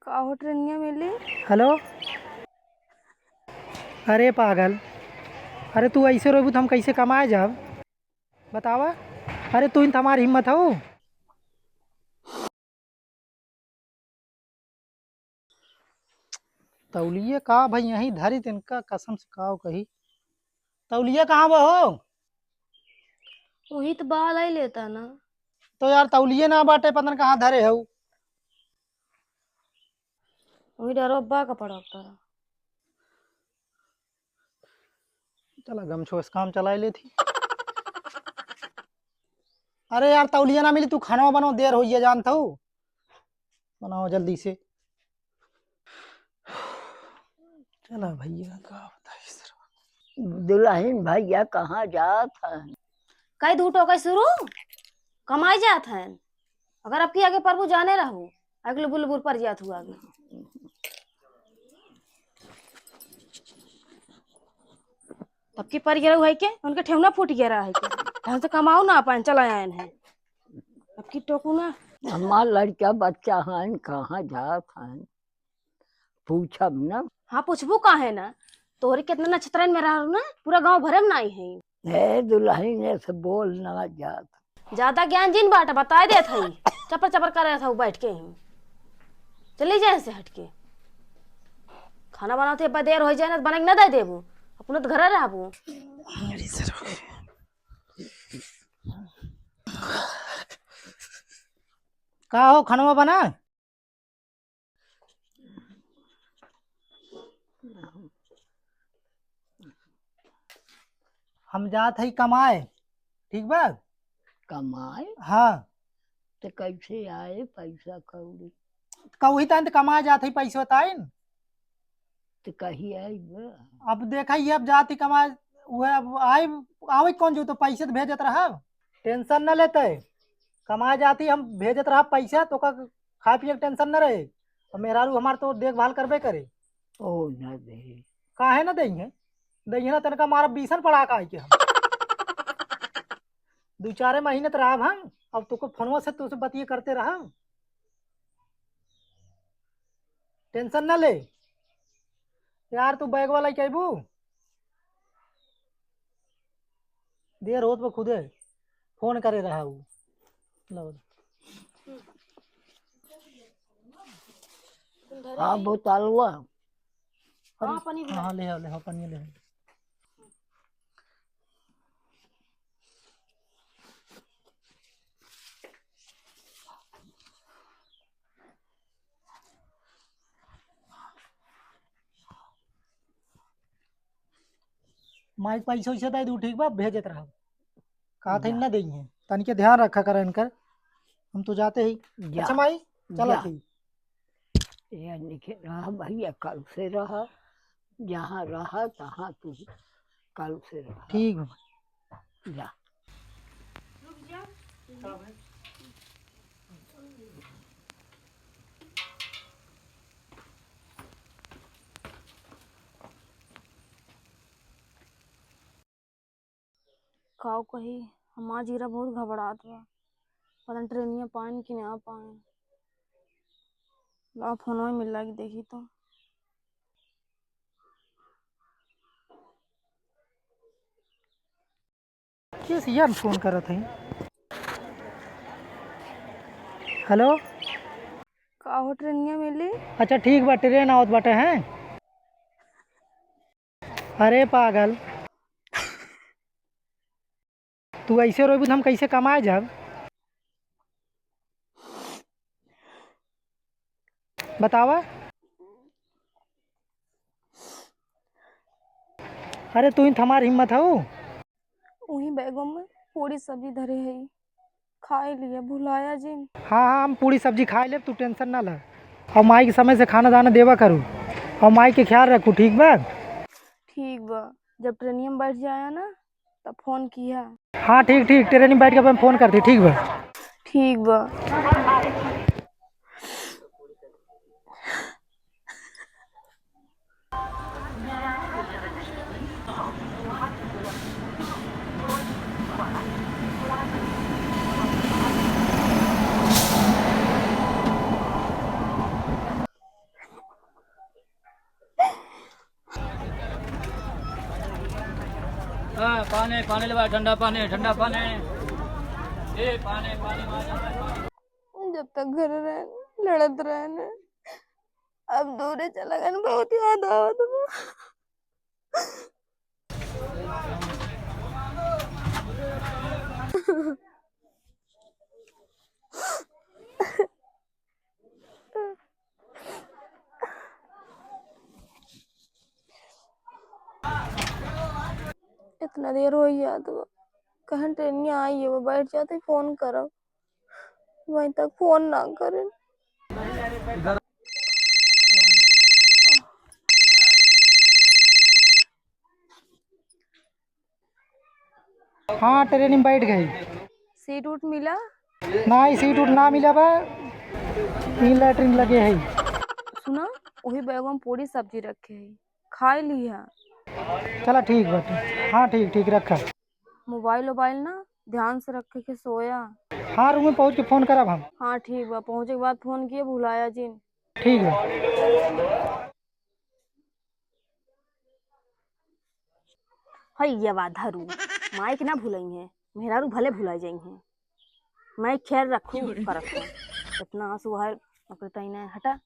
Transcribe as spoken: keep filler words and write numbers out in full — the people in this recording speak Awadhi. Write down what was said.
का हो ट्रेनिया मिली? हेलो, अरे पागल, अरे तू ऐसे रोबू तो हम कैसे कमाए जाब? बतावा, अरे तू ही तो हमार हिम्मत हो। तौलिया का भाई यहीं धरी तिनका कसम से काव कही। तौलिया कहाँ बा हो? वही तो बाल आई लेता ना। तो यार तौलिया ना बाटे, पता न कहाँ धरे हो। वही डरो बा कपड़ा उतारा। चला गमछो से काम चलाए लेथी। अरे यार तौलिया ना मिली, तू खाना बनाओ, देर होइए जानत हूँ, बनाओ जल्दी से। चला भैया, का बताई सर। दुल्हन भैया कहाँ जात है? कई दू टोके शुरू कमाई जात है। अगर अब की आगे प्रभु जाने रहू, अगले बुलबुल पर जात हुआ आगे। तब की पर गिरा है के उनके ठेहुना फूट गिरा है के ढंग से कमाओ ना अपन चला आयन है। अब की टोकू ना। हमार लड़का बच्चा हन, कहाँ जात हन, पूछब ना। हाँ, पूछबू काहे ना, तोहरी कितना नक्षत्रन में रहू ना, पूरा गांव भरे में नाई है। हे दुल्हन, ऐसे बोल ना जात। ज्यादा ज्ञान जिन बाटा, बताए देत हई, चपर चपर करे था बैठ के ही। चली जाए से हट के। खाना बनाते अब देर हो जाए ना, तो बना के ना दे देबू, अपने तो घर रहबू। अरे सर। का हो, खानवा बना? हम जात हई कमाए, ठीक बा? कमाए? हाँ। तो कैसे आए पैसा कौड़ी? कौही तान तो कमाए जात हई, पैसा ताइन। तो कही आई बा? अब देखा, ये अब जात ही कमाए, उहे अब आए, आवे कौन जो तो पैसे तो भेजत रहब, टेंशन न लेते। कमाए जाती हम भेजत रहब पैसा, तो का खाए पिए के टेंशन न रहे। और मेहरारू हमार तो देखभाल करबे करे। ओ, न दे। काहे न देइहे? देइहे ना, तनका मारब बीसन पड़ाका आइके हम। दू चारे महीने त रहब हम, अब तोको फोनवा से तोसे बतिये करते रहब। टेंशन न ले। यार, तू बैगवा लइके अइबू? देर होत बा, खुदे फोन करे रहा उ। लो। हाँ, बोतलवा। हाँ, पानी हाँ, ले आओ, ले आओ, पानी ले आओ। माई के पैसा वैसा दे दू, ठीक बा, भेजत रहब। कहत हई जा। ना देइहे, तनिके ध्यान रखा कर इनकर, हम तो जाते ही। जा। अच्छा माई, चला जा। थी। ये निके रहा भैया, कल से रहा, जहाँ रहा तहाँ तू कल से रहा। ठीक बा। जा। काउ कही, हमार जीरा बहुत घबरात बा। पता नहीं ट्रेनिया पाएन कि ना पाएन। ला फोनवा मिला के देखी तो। किस यार फोन करत है? हेलो। का हो ट्रेनिया मिली? अच्छा ठीक बा, ट्रेन आवत बाटे हैं। अरे पागल, तू ऐसे रोबू तो हम कैसे कमाए जाब? बतावा। अरे तू ही तो हमार हिम्मत हऊ। वही बैगों में पूरी सब्जी धरे है, खाए लिए भुलाया जिन। हाँ हाँ, हम पूरी सब्जी खाए लेब, तू टेंशन ना ले। और माई के समय से खाना दाना देवा करू, और माई के ख्याल रखू, ठीक बा? ठीक बा, जब ट्रेनिया में बैठ जाया ना तब फोन किया। हाँ ठीक ठीक, ट्रेन में बैठ के अपन फोन करती, ठीक बा? ठीक बा। हाँ, पानी, पानी लेवा, ठंडा पानी, ठंडा पानी। ए, पानी, पानी, पानी। जब तक घर रहे, लड़त रहे न, अब दूरे चला गए न, बहुत याद आवत बा। इतना देर होइ जात बा, कहन ट्रेनिया आई है, वो बैठ जाते, फोन करब, वहीं तक फोन ना करें। हाँ, ट्रेन में बैठ गई। सीट उट मिला? नाहीं, सीट उट ना मिला बा। तीन लैट्रिन लगे है। सुना, वही बैगवा में पूरी सब्जी रखे है, खाई लिहा। चला ठीक बाटे। हाँ, ठीक, ठीक, रखा। मोबाइल ओबाइल ना ध्यान से रखे के सोया। हाँ, रूम में पहुँच के फोन करब हम। हाँ, ठीक बा, पहुँचे के बाद फोन किए, भुलाया जिन। ठीक बा। हैया बा धरू, माई के ना भुलइहें, मेहरारू भले भुला जइहें। मैं खैर रखू करत हूँ। इतना आंसू है, ओकरे तई नहीं हटा।